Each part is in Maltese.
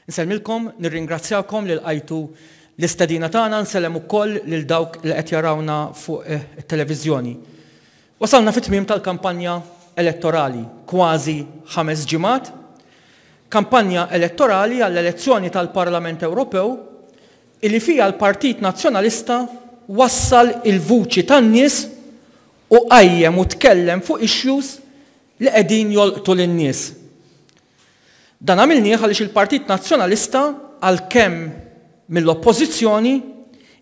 Insellmilkom, nirringrazzjakom li lqajtu l-istedina tagħna, nsellem ukoll lil dawk li qed jarawna fuq it-televiżjoni. Wasalna fit-tmiem tal-kampanja elettorali, kważi ħames ġimgħat. Kampanja elettorali għall-elezzjoni tal-Parlament Ewropew illi fiha l-Partit Nazzjonalista wassal il-vuċi tan-nies u qajjem u tkellem fuq issues li qegħdin jolqtu lin-nies. Dan għamilnieh għaliex il-Partit Nazzjonalista għalkemm mill-Oppożizzjoni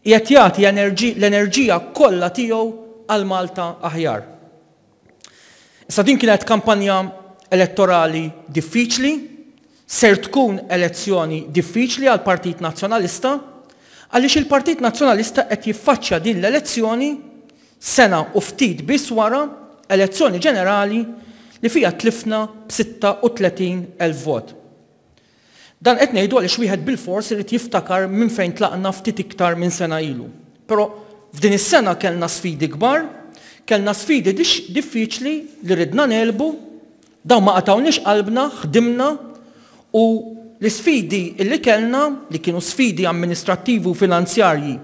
qiegħed jagħti l-enerġija kollha tiegħu għal Malta aħjar. Issa din kienet kampanja elettorali diffiċli, ser tkun elezzjoni diffiċli għall-Partit Nazzjonalista għaliex il-Partit Nazzjonalista qed jiffaċċja din l-elezzjoni Sena u ftit biss wara elezzjoni ġenerali li fiha tlifna b'36,000 vot. Dan qed ngħidu għaliex wieħed bilfors irid jiftakar minn fejn tlaqna ftit iktar minn sena ilu. Però f'din is-sena kellna sfidi kbar, kellna sfidi diffiċli li ridna negħlbu, dawn ma qatgħulniex qalbna, ħdimna u l-isfidi li kellna, li kienu sfidi amministrattivi u finanzjarji,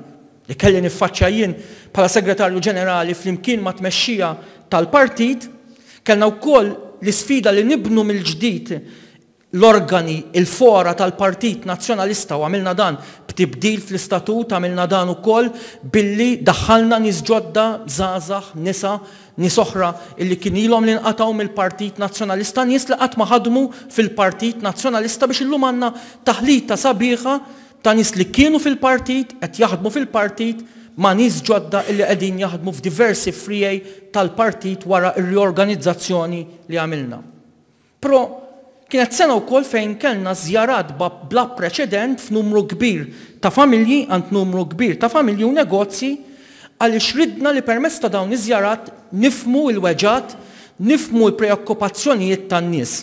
li kelli niffaċċja jien bħala Segretarju Ġenerali flimkien mat-tmexxija tal-partit, kellna wkoll l-isfida li nibnu mill-ġdid l-organi, il-fora tal-Partit Nazzjonalista u għamilna dan b'tibdil fl-istatut, għamilna dan ukoll billi daħħalna nies ġodda, żgħażagħ, nisa, nies oħra illi kien ilhom li nqatgħu mill-Partit Nazzjonalista, nies li qatt ma ħadmu fil-Partit Nazzjonalista biex illum għandna taħlita sabiħa ta' nies li kienu fil-partit, qed jaħdmu fil-partit, ma' nies ġodda illi qegħdin jaħdmu f'diversi friegħi tal-partit wara r-riorganizzazzjoni li għamilna. Però kienet sena wkoll fejn kellna żjarat bla preċedent f'numru kbir ta' familji, għand numru kbir ta' familji u negozji għaliex ridna li permezz ta' dawn iż-żjarat nifhmu l-weġgħat, nifhmu l-preokkupazzjonijiet tan-nies.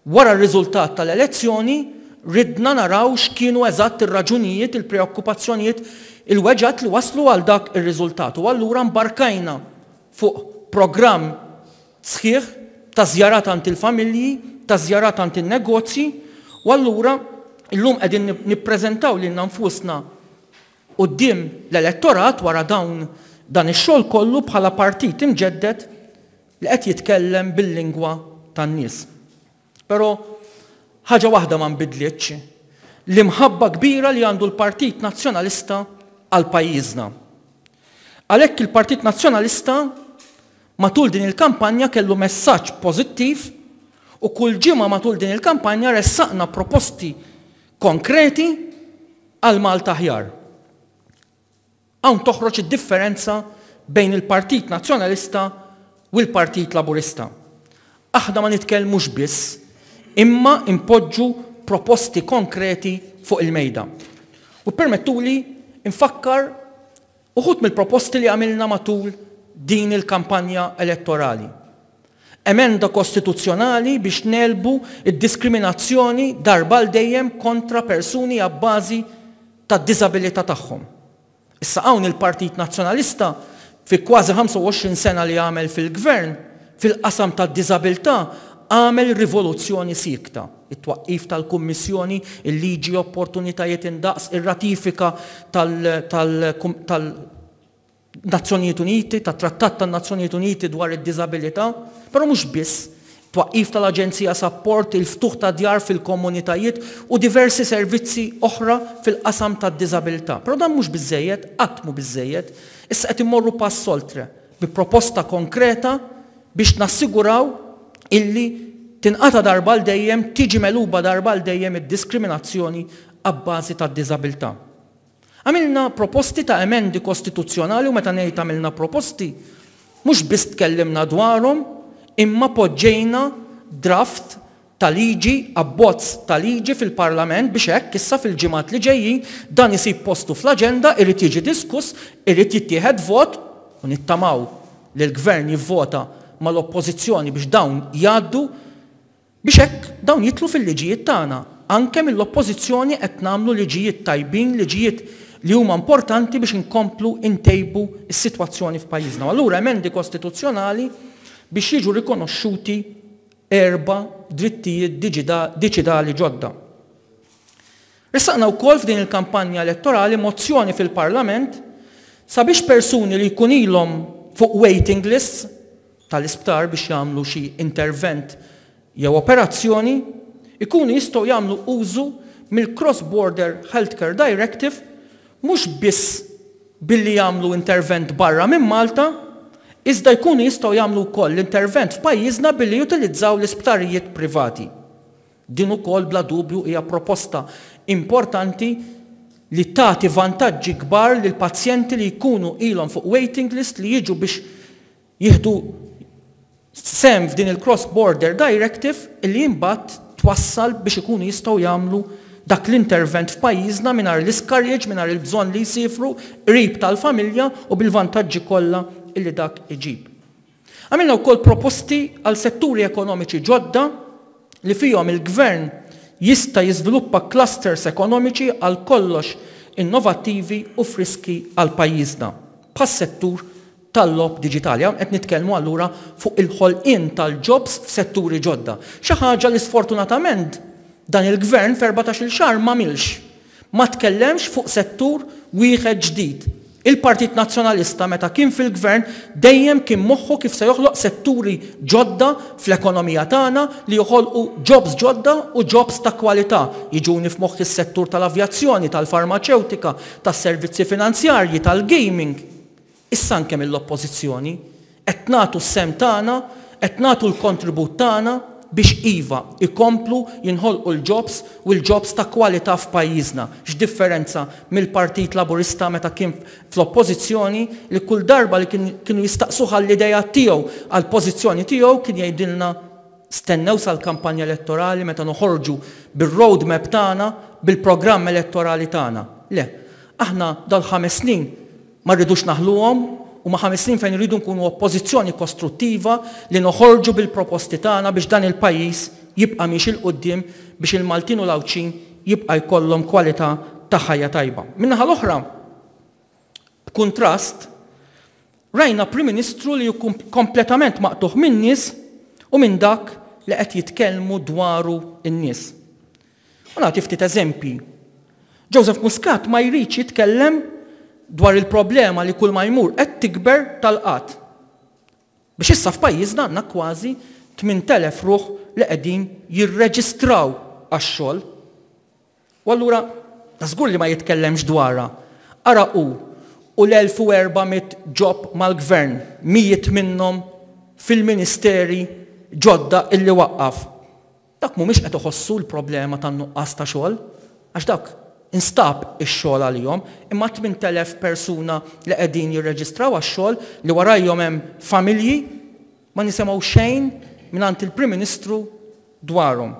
Wara r-riżultat tal-elezzjoni, ridna naraw x'kienu eżatt ir-raġunijiet, il-preokkupazzjonijiet, il-weġgħat li wasslu għal dak ir-riżultat u allura mbarkajna fuq programm sħiħ ta' żjarat għand il-familji, ta' żjarat għand in-negozji u allura llum qegħdin nippreżentaw lilna nfusna quddiem l-elettorat wara dawn dan ix-xogħol kollu bħala partit imġedded li qed jitkellem bil-lingwa tan-nies. Però ħaġa waħda ma nbidlitx, l-imħabba kbira li għandu l-Partit Nazzjonalista għal pajjiżna. Għalhekk il-Partit Nazzjonalista matul din il-kampanja kellu messaġġ pożittiv u kull ġimgħa matul din il-kampanja ressaqna proposti konkreti għal Malta aħjar. Hawn toħroġ id-differenza bejn il-Partit Nazzjonalista u l-Partit Laburista. Aħna ma nitkellmux biss, imma npoġġu proposti konkreti fuq il-mejda. U ppermettuli nfakkar uħud mill-proposti li għamilna matul din il-kampanja elettorali. Emenda kostituzzjonali biex negħlbu d-diskriminazzjoni darba għal dejjem kontra persuni abbażi tad-diżabilità tagħhom. Issa hawn il-Partit Nazzjonalista fi kważi 25 sena li għamel fil-Gvern, fil-qasam tad-diżabilità għamel rivoluzzjoni siekta. It-twaqqif tal-Kummissjoni, il-liġi opportunitajiet indaqs, ir-ratifika tal, tal, tal Nazzjonijiet Uniti, tat-Trattat tan-Nazzjonijiet Uniti dwar id-Diżabilità, però mhux biss, twaqqif tal-Aġenzija Sapport, il-ftuħ ta' djar fil-komunitajiet u diversi servizzi oħra fil-qasam tad-diżabilità. Però dan mhux biżżejjed, qatt mhu biżżejjed. Issa qed immorru pass oltre, bi proposta konkreta biex nassiguraw illi tinqata' darba għal dejjem, tiġi megħluba darba għal dejjem id-diskriminazzjoni abbażi tad-diżabilità. Għamilna proposti ta' emendi kostituzzjonali u meta ngħid għamilna proposti, mhux biss tkellimna dwarhom imma poġġejna draft ta' liġi, abbozz ta' liġi fil-Parlament biex hekk issa fil-ġimgħat li ġejjin dan isib postu fl-aġenda, irid jiġi diskuss, irid jittieħed vot u nittamaw li l-Gvern jivvota mal-Oppożizzjoni biex dawn jgħaddu. Biex hekk dawn jidħlu fil-liġijiet tagħna. Anke mill-Oppożizzjoni qed nagħmlu liġijiet tajbin, liġijiet li huma importanti biex inkomplu ntejbu s-sitwazzjoni f'pajjiżna. U allura emendi kostituzzjonali biex jiġu rikonoxxuti erba' drittijiet diċidali ġodda. Ressaqna wkoll f'din il-kampanja elettorali mozzjoni fil-Parlament sabiex persuni li jkun ilhom fuq waiting lists tal-isptar biex jagħmlu xi intervent jew operazzjoni ikunu jistgħu jagħmlu użu mill-Cross Border Healthcare Directive mhux biss billi jagħmlu intervent barra minn Malta, iżda jkunu jistgħu jagħmlu wkoll l-intervent f'pajjiżna billi jutilizzaw l-isptarijiet privati. Din ukoll bla dubju hija proposta importanti li tagħti vantaġġi kbar lil pazjenti li jkunu ilhom fuq waiting list li jiġu biex jieħdu sehem f'din il-Cross Border Directive illi imbagħad twassal biex ikunu jistgħu jagħmlu dak l-intervent f'pajjiżna mingħajr l-iskarjeġ, mingħajr il-bżonn li jsifru qrib tal-familja u bil-vantaġġi kollha illi dak iġib. Għamilna wkoll proposti għal setturi ekonomiċi ġodda li fihom il-Gvern jista' jiżviluppa clusters ekonomiċi għal kollox innovattivi u friski għal pajjiżna, bħas-settur tal-logħob diġitali. Hawn qed nitkellmu allura fuq il-ħolqien tal-jobs f'setturi ġodda. Xi ħaġa li sfortunatament dan il-Gvern f'erbatax-il xahar m'għamilx. Ma tkellemx fuq settur wieħed ġdid. Il-Partit Nazzjonalista meta kien fil-Gvern dejjem kien moħħu kif se joħloq setturi ġodda fl-ekonomija tagħna li joħolqu jobs ġodda u jobs ta' kwalità. Jiġuni f'moħħi s-settur tal-avjazzjoni, tal-farmaċewtika, tas-servizzi finanzjarji, tal-gaming. Issa anke mill-Oppożizzjoni qed nagħtu s-sehem tagħna, qed nagħtu l-kontribut tagħna biex iva, ikomplu jinħolqu l-jobs u l-jobs ta' kwalità f'pajjiżna. X'differenza mill-Partit Laburista meta kien fl-Oppożizzjoni li kull darba li kienu jistaqsuh għall-ideat tiegħu, għall-pożizzjoni tiegħu kien jgħidilna stennew sal-kampanja elettorali meta noħorġu bir-road map tagħna, bil-programm elettorali tagħna. Le, aħna dal-ħames snin Ma rridux naħluhom, huma ħames snin fejn irridu nkunu oppożizzjoni kostruttiva li noħorġu bil-proposti tagħna biex dan il-pajjiż jibqa' miexi 'l quddiem biex il-Maltin u l-Għawdxin jibqa' jkollhom kwalità ta' ħajja tajba. Min-naħa l-oħra, b'kuntrast, rajna Prim Ministru li hu kompletament maqtugħ min-nies u minn dak li qed jitkellmu dwaru n-nies. U nagħti ftit eżempji. Joseph Muscat ma jridx jitkellem dwar il-problema li kull ma jmur qed tikber tal-qgħad. Biex issa f'pajjiżna għandna kważi 8,000 ruħ li qegħdin jirreġistraw għax-xogħol. U allura ta' żgur li ma jitkellemx dwarha. Ara hu u l-1,400 job mal-gvern, mijiet minnhom fil-ministeri ġodda illi waqqaf. Dawk mhumiex qed iħossu l-problema tan-nuqqas ta' xogħol, għax dawk instab ix-xogħol għalihom, imma 8,000 persuna li qegħdin jirreġistraw għax-xogħol li warajhom hemm familji, ma nisemgħu xejn mingħand il-Prim Ministru dwarhom.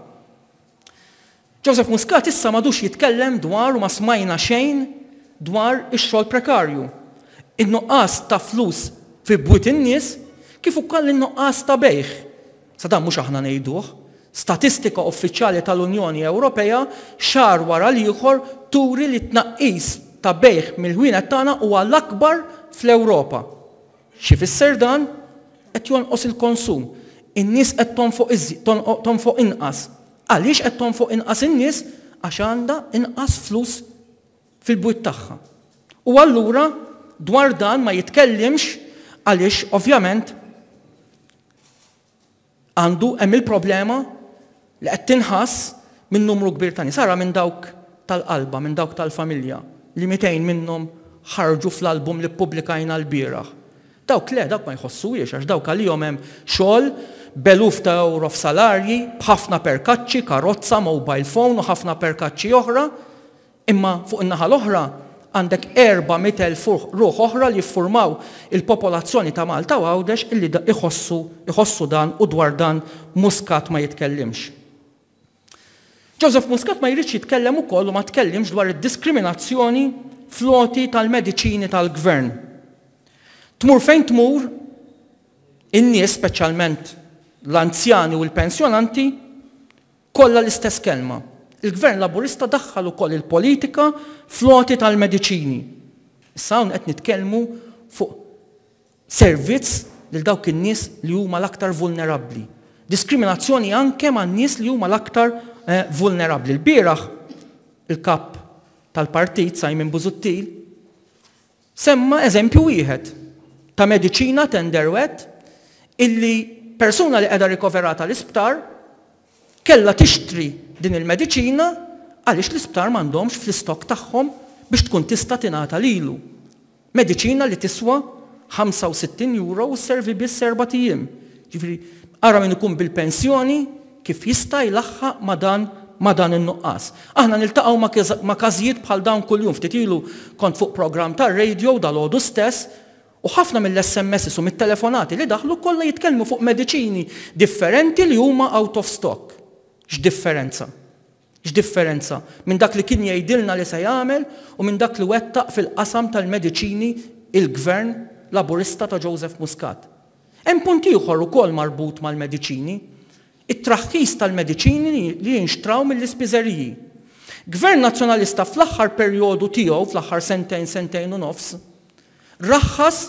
Joseph Muscat issa m'għadux jitkellem dwar u ma smajna xejn dwar ix-xogħol prekarju, in-nuqqas ta' flus fi bwiet in-nies kif ukoll in-nuqqas ta' bejgħ. Sa dan mhux aħna ngħiduh. Statistika uffiċjali tal-Unjoni Ewropea xahar wara l-ieħor turi li t-tnaqqis ta' bejgħ mill-ħwienet tagħna huwa l-akbar fl-Ewropa. X'ifisser dan? Qed jonqos il-konsum. In-nies qed tonfoq tonfoq inqas. Għaliex qed tonfoq inqas in-nies? Għax għandha inqas flus fil-bwiet tagħha. U allura dwar dan ma jitkellimx għaliex ovvjament Għandu hemm il-problema li qed tinħass minn numru kbir ta' nies. Ara minn dawk tal-qalba, minn dawk tal-familja, li 200 minnhom ħarġu fl-album li ppubblikajna lbieraħ. Dawk le, dawk ma jħossuhiex għax dawk għalihom hemm xogħol b'eluf ta' ewro f'salarji, b'ħafna perkaċċi, karozza, mobile phone u ħafna perkaċċi oħra. Imma fuq in-naħa l-oħra għandek 400,000 ruħ oħra li jiffurmaw il-popolazzjoni ta' Malta u Għawdex illi iħossu iħossu dan u dwar dan Muscat ma jitkellimx. Joseph Muscat ma jridx jitkellem ukoll u ma tkellimx dwar id-diskriminazzjoni fl-għoti tal-mediċini tal-Gvern. Tmur fejn tmur, in-nies, speċjalment l-anzjani u l-pensjonanti, Kollha l-istess kelma. Il-Gvern Laburista daħħal ukoll il-politika fl-għoti tal-mediċini. Issa hawn qed nitkellmu fuq servizz lil dawk in-nies li huma l-aktar vulnerabbli. Diskriminazzjoni anke man-nies li huma l-aktar vulnerabbli. Lbieraħ. Il-Kap tal-Partit, Simon Busuttil, semma eżempju wieħed ta' mediċina tender wet illi persuna li qiegħda rikoverata l-isptar kellha tixtri din il-mediċina għaliex l-isptar m'għandhomx fl-istokk tagħhom biex tkun tista' tingħata lilu. Mediċina li tiswa 65 euro u sservi biss erbat ijiem. Ġifieri, ara min ikun bil-pensjoni kif jista' jlaħħaq ma' dan ma' dan in-nuqqas. Aħna niltaqgħu ma' każijiet bħal dawn kuljum. Ftit ilu kont fuq programm tar-radio dalgħodu stess u ħafna mill-SMSs u mit-telefonati li daħlu kollha jitkellmu fuq mediċini differenti li huma out of stock. X'differenza! X'differenza minn dak li kien jgħidilna li se jagħmel u minn dak li wettaq fil-qasam tal-mediċini il-Gvern Laburista ta' Joseph Muscat. Hemm punt ieħor ukoll marbut mal-mediċini, it-traħħis tal-mediċini li jinxtraw mill-ispiżeriji. Gvern Nazzjonalista fl-aħħar perjodu tiegħu, fl-aħħar sentejn, sentejn u nofs, raħħas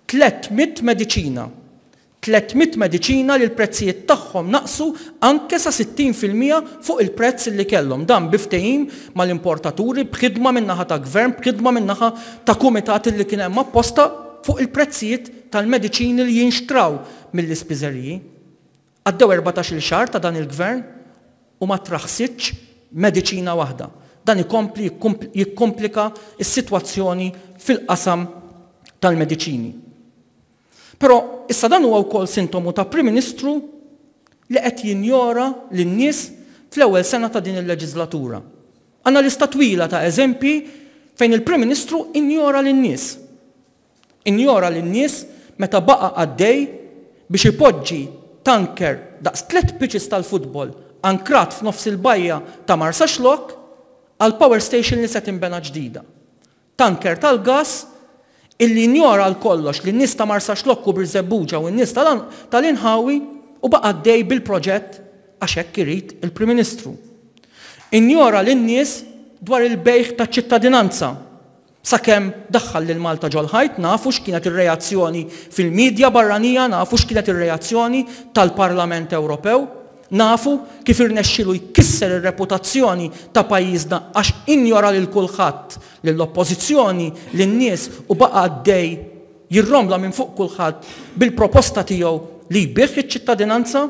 300 mediċina. 300 mediċina li l-prezzijiet tagħhom naqsu anke sa 60% fuq il-prezz li kellhom. Dan bi ftehim mal-importaturi, b'ħidma min-naħa ta' Gvern, b'ħidma min-naħa ta' kumitat li kien hemm apposta fuq il-prezzijiet tal-mediċini li jinxtraw mill-ispiżeriji. Għaddew 14-il xahar ta' dan il-Gvern u ma traħsitx mediċina waħda. Dan ikompli jikkomplika s-sitwazzjoni fil-qasam tal-mediċini. Però issa dan huwa wkoll sintomu ta' Prim Ministru li qed jinjora lin-nies fl-ewwel sena ta' din il-leġiżlatura. Għandna lista twila ta' eżempji fejn il-Prim Ministru injora lin-nies. Injora lin-nies meta baqa' għaddej biex ipoġġi tanker daqs tliet pitches tal-futbol ankrat f'nofs il-bajja ta' Marsaxlokk għal power station li se tinbena ġdida. Tanker tal-gass illi injora għal kollox lin-nies ta' Marsaxlokk u Birżebbuġa u n-nies tal-inħawi u baqa' għaddej bil-proġett għax hekk irid il-Prim Ministru. Injora lin-nies dwar il-bejgħ taċ-ċittadinanza. Sakemm daħħal lil Malta ġol-ħajt, nafu x'kienet ir-reazzjoni fil-media barranija, nafu x'kienet ir-reazzjoni tal-Parlament Ewropew, nafu kif irnexxielu jkisser ir-reputazzjoni ta' pajjiżna għax injora lil kulħadd, lill-Oppożizzjoni, lin-nies u baqa' għaddej jirrombla minn fuq kulħadd bil-proposta tiegħu li jbigħ iċ-ċittadinanza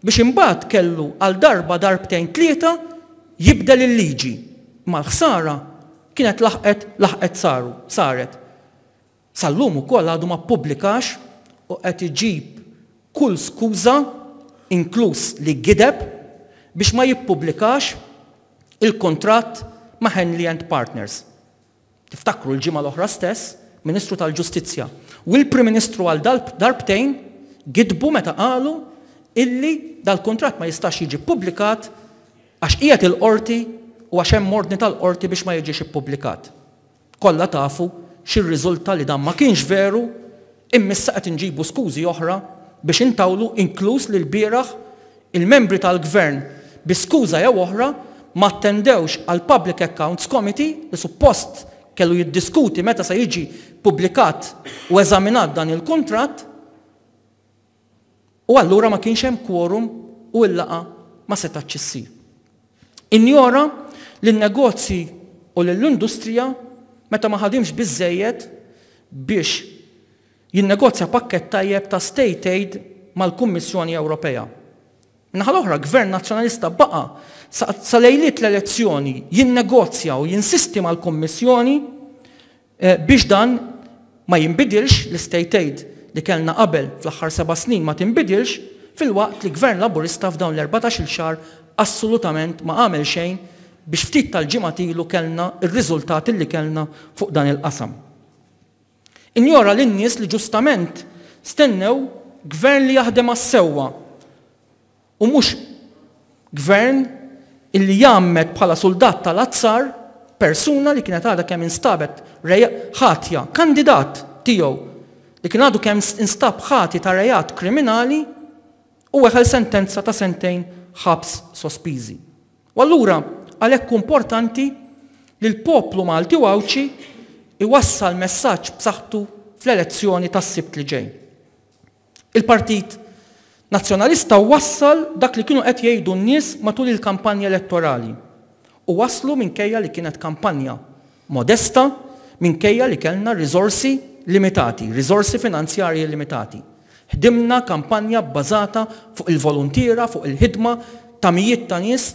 biex imbagħad kellu għal darba, darbtejn, tlieta jibdel il-liġi. Imma l-ħsara kienet laħqet laħqet saru, saret. Sal-lum ukoll għadu ma ppubblikax u qed iġib kull skuża, inkluż li gideb, biex ma jippubblikax il-kuntratt ma' Henley and Partners. Tiftakru l-ġimgħa l-oħra stess, Ministru tal-Ġustizzja u l-Prim Ministru għal darbtejn gidbu meta qalu illi dal-kuntratt ma jistax jiġi ppubblikat għax qiegħed il-Qorti u għax hemm ordni tal-Qorti biex ma jiġix ippubblikat. Kollha tafu x'irriżulta li dan ma kienx veru imma issa qed inġibu skużi oħra biex intawlu inkluż li lbieraħ il-membri tal-Gvern bi skuża jew oħra ma attendewx għall-Public Accounts Committee li suppost kellu jiddiskuti meta se jiġi pubblikat u eżaminat dan il-kuntratt u allura ma kienx hemm quorum u l-laqgħa ma setgħetx issir. Injora lin-negozji u lill-industrija meta ma ħadimx biżżejjed biex jinnegozja pakkett tajjeb ta' state aid mal-Kummissjoni Ewropea. Min-naħa l-oħra, Gvern Nazzjonalista baqa' sa lejliet l-elezzjoni jinnegozja u jinsisti mal-Kummissjoni biex dan ma jinbidilx, l-istate aid li kellna qabel fl-aħħar seba' snin ma tinbidilx, filwaqt li Gvern Laburista f'dawn l-erbatax-il xahar assolutament ma għamel xejn biex ftit tal-ġimgħat ilu kellna r-riżultati li kellna fuq dan il-qasam. Injora lin-nies li ġustament stennew Gvern li jaħdem għas-sewwa u mhux Gvern illi jgħammed bħala suldat tal-azzar persuna li kienet għadha kemm instabet ħatja, kandidat tiegħu li kien għadu kemm instab ħati ta' reat kriminali u weħel sentenza ta' sentejn ħabs sospiżi. U allura għalhekk hu importanti li l-poplu Malti u Għawdxi jwassal messaġġ b'saħħtu fl-elezzjoni tas-Sibt li ġej. Il-Partit Nazzjonalista wassal dak li kienu qed jgħidu n-nies matul il-kampanja elettorali. U waslu minkejja li kienet kampanja modesta, minkejja li kellna riżorsi limitati, riżorsi finanzjarji limitati. Ħdimna kampanja bbażata fuq il-voluntiera, fuq il-ħidma ta' mijiet ta' nies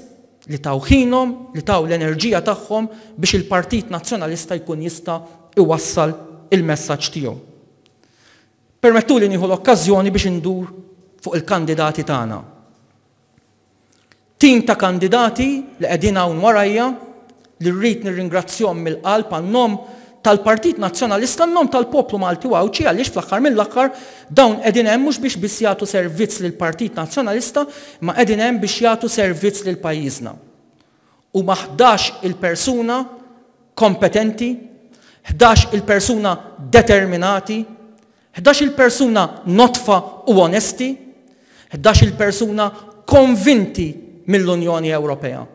li taw ħinhom, li taw l-enerġija tagħhom biex il-Partit Nazzjonalista jkun jista' iwassal il-messaġġ tiegħu. Permettuli nieħu l-okkażjoni biex indur fuq il-kandidati tagħna. Tim ta' kandidati li qegħdin hawn warajja li rrid nirringrazzjahom mill-qalb għan-nom tal-Partit Nazzjonalista, għan-nom tal-poplu Malti u Għawdxi għaliex fl-aħħar mill-aħħar dawn qegħdin hemm mhux biex biss jagħtu servizz lill-Partit Nazzjonalista imma qegħdin hemm biex jagħtu servizz lil pajjiżna. Huma 11 il-persuna kompetenti, 11 il-persuna determinati, 11-il persuna nodfa u onesti, 11-il persuna konvinti mill-Unjoni Ewropea.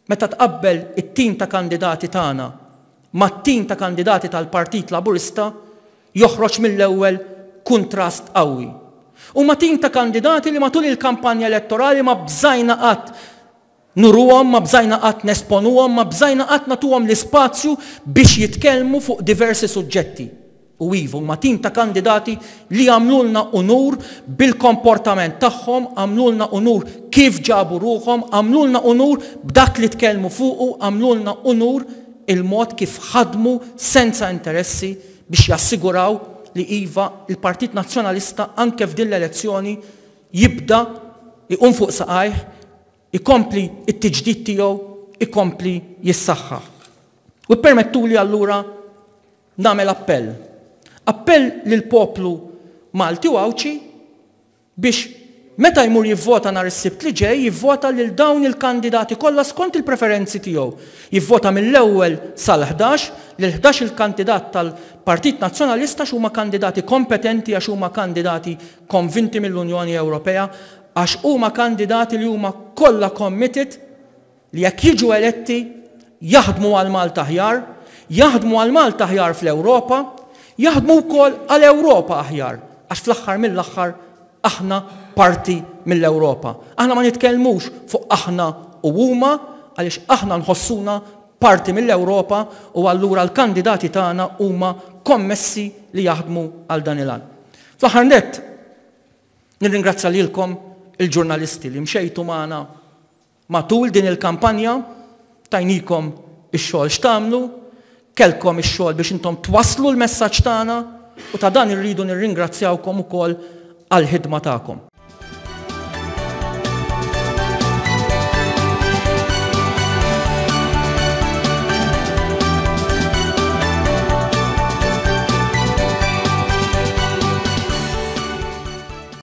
Meta tqabbel it-tim ta' kandidati tagħna mat-tim ta' kandidati tal-Partit Laburista, joħroġ mill-ewwel kuntrast qawwi. Huma tim ta' kandidati li matul il-kampanja elettorali ma bżajna qatt Nuruhom, ma bżajna qatt nesponuhom, ma bżajna qatt nagħtuhom l-ispazju biex jitkellmu fuq diversi suġġetti. U iva, huma tim ta' kandidati li għamlulna unur bil-komportament tagħhom, għamlulna unur kif ġabu ruħhom, għamlulna unur b'dak li tkellmu fuqu, għamlulna unur il-mod kif ħadmu senza interessi biex jassiguraw li iva, il-Partit Nazzjonalista anke f'din l-elezzjoni jibda jqum fuq saqajh, ikompli t-tiġdid tiegħu, ikompli jissaħħaħ. U ppermettuli allura nagħmel appell. Appell lill-poplu Malti u Għawdxi biex meta jmur jivvota nhar is-Sibt li ġej jivvota lil dawn il-kandidati kollha skont il-preferenzi tiegħu. Jivvota mill-ewwel sal-ħdax, lil ħdax-il kandidat tal-Partit Nazzjonalista għax huma kandidati kompetenti, għax huma kandidati konvinti mill-Unjoni Ewropea, Għax huma kandidati li huma kollha committed li jekk jiġu eletti jaħdmu għal Malta aħjar, jaħdmu għal Malta aħjar fl-Ewropa, jaħdmu wkoll għal Ewropa aħjar, għax fl-aħħar mill-aħħar aħna parti mill-Ewropa. Aħna ma nitkellmux fuq aħna u huma għaliex aħna nħossuna parti mill-Ewropa u allura l-kandidati tagħna huma kommessi li jaħdmu għal dan il-għan. Fl-aħħar nett, Nirringrazzja lilkom il-ġurnalisti li mxejtu magħna matul din il-kampanja, tajnikom ix-xogħol x'tagħmlu, kellkom ix-xogħol biex intom twasslu l-messaġġ tagħna u ta' dan irridu nirringrazzjawkom ukoll għall-ħidma tagħkom.